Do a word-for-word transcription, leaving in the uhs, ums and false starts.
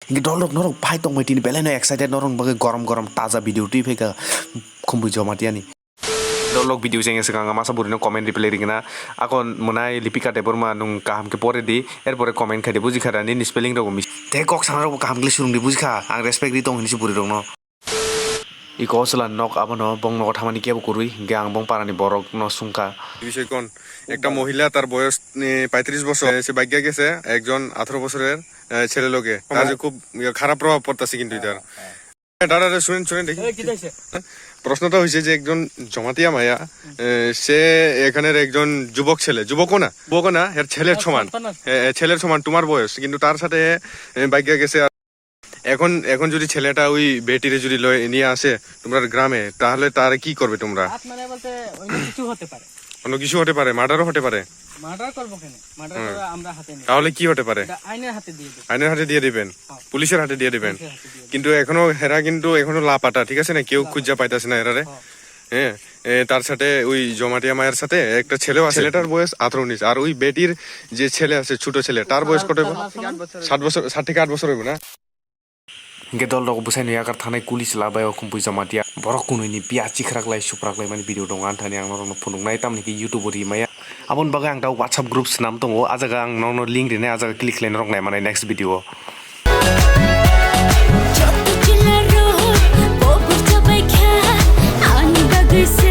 Hinkhe dol rok norok pai tongbai tini belai no excited norok bagwi gorom gorom taja video twi phaikha Khumpui Jamatia ni. Dol rok video chengya swkang masa buri no comment reply rigna akon mwnai Lipika Debbarma nwng kaham khe pore di erpore comment khai di bujikha da nini spelling rok mis tei kok sana rok bo kaham khe swrwng di bujikha ang respect ri tong hinwi se buri rok no. Iko chwla nok abono bong nogo thamani kebo kwrwi, hinkhe ang bong parani borokno swngkha. বিষয় কোন? একটা মহিলা, তার বয়স, এ, পঁয়ত্রিশ বছর, এ, সে বাইক গেছে একজন আঠারো বছরের, এ, ছেলে লোকে। তার যে খুব, ইয়ে, খারাপ প্রভাব পড়তেছে কিন্তু এটার। দাঁড়া রে, শুনেন, শুনেন, দেখি। প্রশ্নটা হয়েছে যে একজন জমাতিয়া মায়া, এ, সে এখানের একজন যুবক ছেলে, যুবকও না, যুবকও না, এর ছেলের সমান, এ, এ, ছেলের সমান তোমার বয়স, কিন্তু তার সাথে, এ, বাইক গেছে। এখন, এখন যদি ছেলেটা ওই বেটিরে যদি লয়, নিয়ে আসে তোমরা গ্রামে, তাহলে তারে কি করবে তোমরা? হাত মানে বলতে অন্য কিছু হতে পারে। অন্য কিছু হতে পারে, মার্ডারও হতে পারে। মার্ডার করবো কেন? মার্ডার হুম। করে আমরা হাতে নিই। তাহলে কি হতে পারে? এটা আইনের হাতে দিয়ে দেবো। আইনের হাতে দিয়ে দিবেন? হ্যাঁ। পুলিশের হাতে দিয়ে দিবেন? পুলিশের হাতে দিয়ে দেবো। কিন্তু এখনো হেরা কিন্তু এখনো লাপাটা, ঠিক আছে না? কেউ লাপাটা। খুঁজা পাইতাছে না হেরারে। হ্যাঁ। হ্যাঁ, এ, তার সাথে ওই জমাটিয়া মায়ের সাথে একটা ছেলেও আছে। ছেলেটার বয়স আঠারো উনিশ, আর ওই বেটির যে ছেলে আছে, ছোট ছেলে, তার বয়স কত? সাত বছর। সাত বছর, সাত থেকে আট বছর হইব না? Hinkhe dol rok bwsai no yakar thanai kuli chwla bai o Khumpui Jamatia borok kunui ni piya chikhrak lai suprak lai mani video tongo, ani thani ang norok no phunuk nai, tamni khe YouTube o ri maya. Aboni bagwi ang ta WhatsApp group swnam tongo, ah jaga ang nono link rinai, ah jaga click khlai norok nai manai next video o. Joto chwla rok bo bwsa bai kha, ani bagwi se